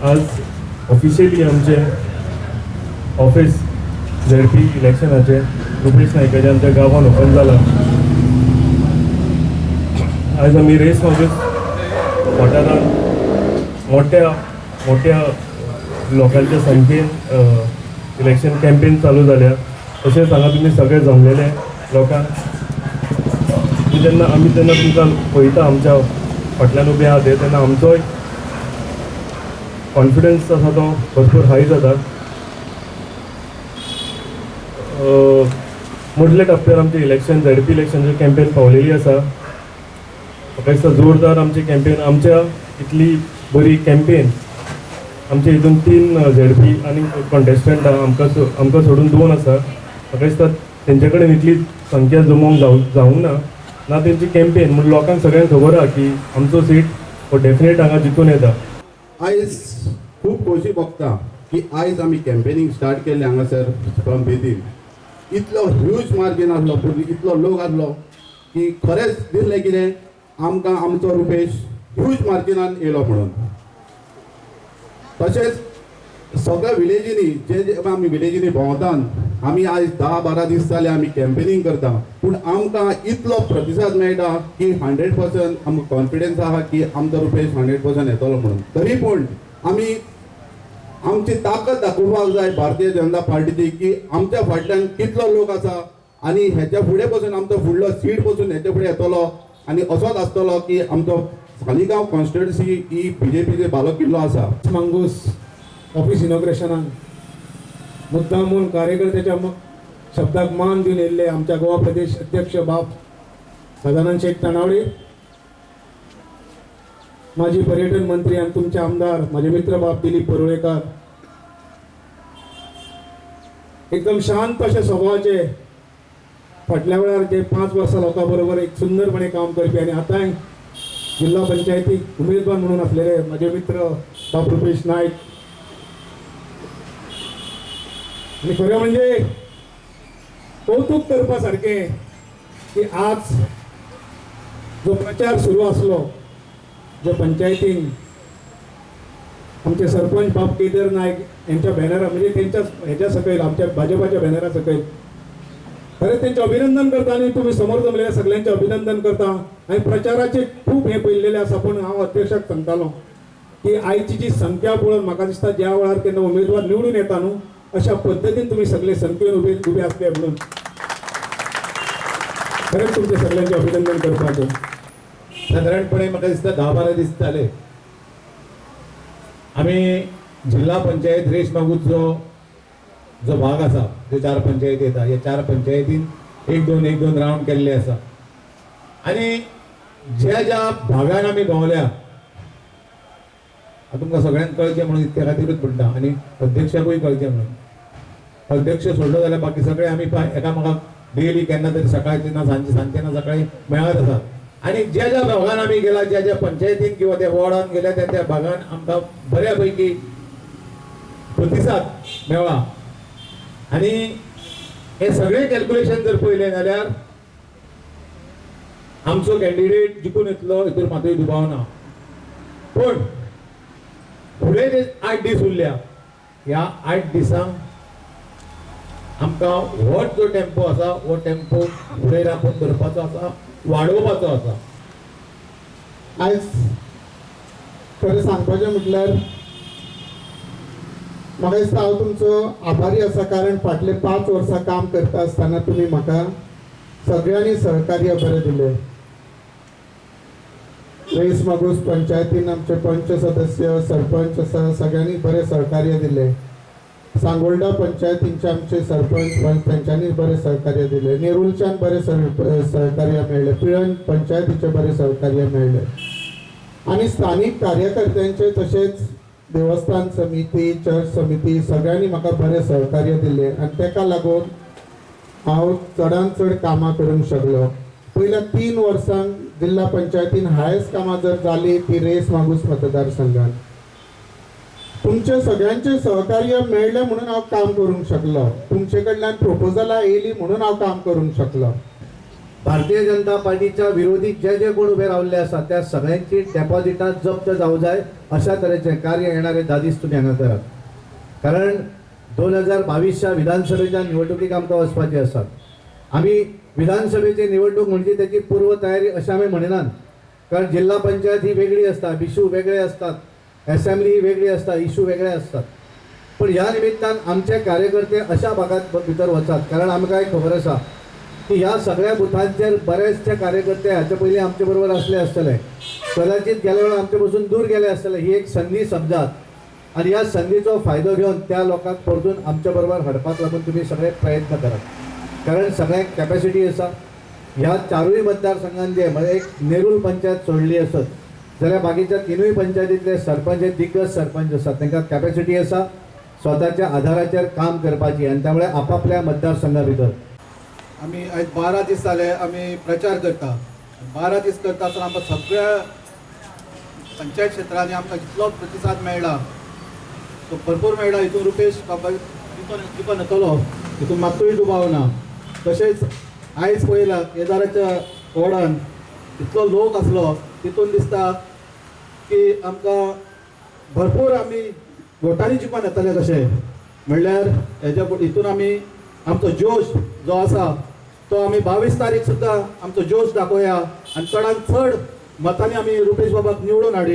आज ऑफिशियली आमचे office ZP इलेक्शनाचे Rupesh नायकाचे आमच्या गांवान ओपन जाला. आज आमी रेस मागूस वाठारांत मोठ्या मोठ्या लोकांच्या संख्येन इलेक्शन कॅम्पेन चालू जाल्या. तशेंच हांगा तुमी सगळे जमलेले लोकांक जेन्ना आमी जेन्ना तुमकां पळयता, आमच्या फाटल्यान उबे आहा ते, तेन्ना आमचोय कॉन्फिडन्स आसा तो भरपूर हाय जाता. मुदल्या टप्प्यार आमचें इलेक्शन, झेडपी इलेक्शनची कॅम्पेन पावलेली आसा. म्हाका दिसता जोरदार आमची कॅम्पेन, आमच्या इतली बरी कॅम्पेन. आमच्या हितून 3 झेडपी आनी कॉन्टेस्टंट आहा, आमकां सोडून 2 आसा. म्हाका दिसता तेंचे कडेन इतली संख्या जमोवंक जावंक ना, ना तेंची कॅम्पेन म्हूण लोकांक सगळ्यांक खबर आहा की आमचो सीट हो डेफिनेट हांगा जिखून येता. आयज खूब खोशी भोगता की आयज आमी कॅम्पेनींग स्टार्ट केल्लें हांगासर फ्रॉम बेतीम. इतलो ह्यूज मार्जीन आसलो, पूण इतलो लोक आसलो की खरेंच दिसलें कितें आमकां आमचो रुपेश ह्यूज मार्जिनान येयलो म्हणून. तशेंच सगळ्या विलेजींनी, जे जे आमी विलेजींनी भोंवतात, आमी आयज 10-12 दीस जाले आमी कॅम्पेनींग करता, पूण आमकां इतलो प्रतिसाद मेळटा की 100% आमकां कॉन्फिडन्स आहा की आमचो रुपेश 100% येतलो म्हणून. तरी पूण आमी आमची ताकद दाखोवपाक जाय भारतीय जनता पार्टीची की आमच्या फाटल्यान कितलो लोक आसा आनी हेच्या फुडें पसून आमचो फुडलो सीट पसून हेच्या फुडें येतलो आनी असोच आसतलो की आमचो सालिगांव कॉन्स्टिट्युएन्सी ही बीजेपीचे बालो किल्लो आसा. मांगूस ऑफिस इनॉग्रेशनाक मुद्दामून कार्यकर्त्याच्या शब्दाक मान दिवन येयल्ले आमच्या गोवा प्रदेश अध्यक्ष बाब सदानंद शेट तानावडे, माजी पर्यटन मंत्री आणि तुमचे आमदार माझे मित्र बाब दिलीप परुळेकर, एकदम शांत अशा स्वभावाचे, फाटल्या वेळार जे 5 वर्सां लोकां बरोबर एक सुंदरपणे काम करपी आनी आतांय जिल्हा पंचायती उमेदवार म्हणून असलेले माझे मित्र बाब रुपेश नायक. आनी खरें म्हणजे कौतुक करपा सारकें की आज जो प्रचार सुरू आसलो, जो पंचायतीन आमचे सरपंच बाब केदार नायक यांच्या बॅनरा, म्हणजे त्यांच्या ह्याच्या सकयल, आमच्या भाजपाच्या बॅनरा सकयल, खरेंच त्यांचे अभिनंदन करता आनी तुमी समोर जमलेल्या सगळ्यांचे अभिनंदन करता. आनी प्रचाराचे खूब हें पळयल्लेलें आसा, पूण हांव अध्यक्षाक सांगतालो की आयची जी संख्या पळोवन म्हाका दिसता ज्या वेळार केन्ना उमेदवार निवडून येता न्हू, अशा पद्दतीन तुमी सगळे संख्येन उबे उबे आसले म्हणून खरेंच तुमचे सगळ्यांचे अभिनंदन करपाचें. सादारणपणे म्हाका दिसता 10-12 दीस जाले आमी जिल्हा पंचायत रेस मागूचो जो भाग आसा, जो 4 पंचायती येता, ह्या 4 पंचायतीन 1-2 1-2 रावंड केल्ले आसा. आनी ज्या ज्या भागान आमी भोंवल्या, आतां तुमकां सगळ्यांक कळचें म्हणून इतल्या खातीरूच म्हणटा आनी अध्यक्षाकूय कळचें म्हणून, अध्यक्ष सोडलो जाल्यार बाकी सगळे आमी एकामेकाक डेली केन्ना तरी सकाळचे ना सांजचे, सांजचे ना सकाळी मेळत आसा. आनी ज्या ज्या भागान आमी गेला, ज्या ज्या पंचायतीन किंवा त्या वॉर्डान गेल्या, त्या त्या भागान आमकां बऱ्या पैकी प्रतिसाद मेळ्ळा. आनी हे सगळे कॅल्क्युलेशन जर पळयलें जाल्यार आमचो कॅन्डिडेट जिखून येतलो हितूर मातूय दुबाव ना. पूण फुडें जे 8 दीस उरल्या, ह्या 8 दिसांक आमकां हो जो टेम्पो आसा हो टेम्पो फुडें राखून दवरपाचो आसा, वाडोवपाचो आसा. आयज खरें सांगपाचें म्हटल्यार म्हाका दिसता हांव तुमचो आभारी आसा, कारण फाटले 5 वर्सां काम करता आसतना तुमी म्हाका सगळ्यांनी सहकार्य बरें दिलें. रेस मागूस पंचायतीन आमचे पंच सदस्य, सरपंच आसा, सगळ्यांनी बरें सहकार्य दिलें. सांगोल्डा पंचायतींचे आमचे सरपंच पंच तेंच्यांनी बरें सहकार्य दिलें. नेरुलच्यान बरें सहकार्य मेळ्ळें, पिळर्ण पंचायतीचें बरें सहकार्य मेळ्ळें आनी स्थानीक कार्यकर्त्यांचे तशेंच देवस्थान समिती, चर्च समिती सगळ्यांनी म्हाका बरें सहकार्य दिलें आनी तेका लागून हांव चडान चड कामां करूंक शकलो. पयल्या 3 वर्सांक जिल्हा पंचायतीन हायस्ट कामां जर जाली ती रेस मागूस मतदारसंघान. तुमचे सगळ्यांचे सहकार्य मेळ्ळें म्हणून हांव काम करूंक शकलो, तुमचे कडल्यान प्रपोजलां येयली म्हणून हांव काम करूंक शकलो. भारतीय जनता पार्टीच्या विरोधी जे जे कोण उबे रावल्ले आसा त्या सगळ्यांची डेपॉझिटां जप्त जावं जाय अशा तरेचें कार्य येणारे 10 दीस तुमी हांगा करात. कारण 2022च्या विधानसभेच्या निवडणुकीक आमकां वचपाचें आसा. आमी विधानसभेची निवडणूक म्हणजे त्याची पूर्वतयारी अशें आमी म्हणिनात, कारण जिल्हा पंचायत ही वेगळी आसता, इशू वेगळे असतात, असेंब्ली ही वेगळी आसता, इशू वेगळे असतात. पण ह्या निमित्तान आमचे कार्यकर्ते अशा भागात भितर वचात, कारण आमकां एक खबर आसा की ह्या सगळ्या बुथांचेर बरेचशे कार्यकर्ते हाचे पयलीं आमचे बरोबर आसले आसतले, कदाचित गेल्या वेळार आमचे पसून दूर गेले आसतले. ही एक संदी समजात आनी ह्या संदीचो फायदो घेवन त्या लोकांक परतून आमच्या बरोबर हाडपाक लागून तुमी सगळे प्रयत्न करात, कारण सगळ्यांक कॅपॅसिटी आसा. ह्या 4 मतदारसंघान जे म्हणजे एक नेरूल पंचायत सोडली आसत जाल्यार बाकीच्या 3 पंचायतींतले सरपंच हे दिग्गज सरपंच आसात, तांकां कॅपॅसिटी आसा स्वताच्या आधाराचेर काम करपाची आनी त्यामुळे आपापल्या मतदारसंघा भितर आमी आयज 12 दीस जाले आमी प्रचार करता. 12 दीस करता आसतना आमकां सगळ्या पंचायत क्षेत्रांनी आमकां जितलो प्रतिसाद मेळ्ळा तो भरपूर मेळ्ळा. हितून रुपेश बाबा जिखून येतलो हितून मात्तूय दुबाव ना. तशेंच आयज पळयला केदाराच्या वॉर्डान इतलो लोक आसलो, तितून दिसता की आमकां भरपूर आमी वोटांनी जिखून येतले. कशें म्हणल्यार हेज्या हितून आमी आमचो जोश जो आसा तो आमी 22 तारीख सुद्दां आमचो जोश दाखोवया आनी चडान चड मतांनी आमी रुपेश बाबाक निवडून हाडुया.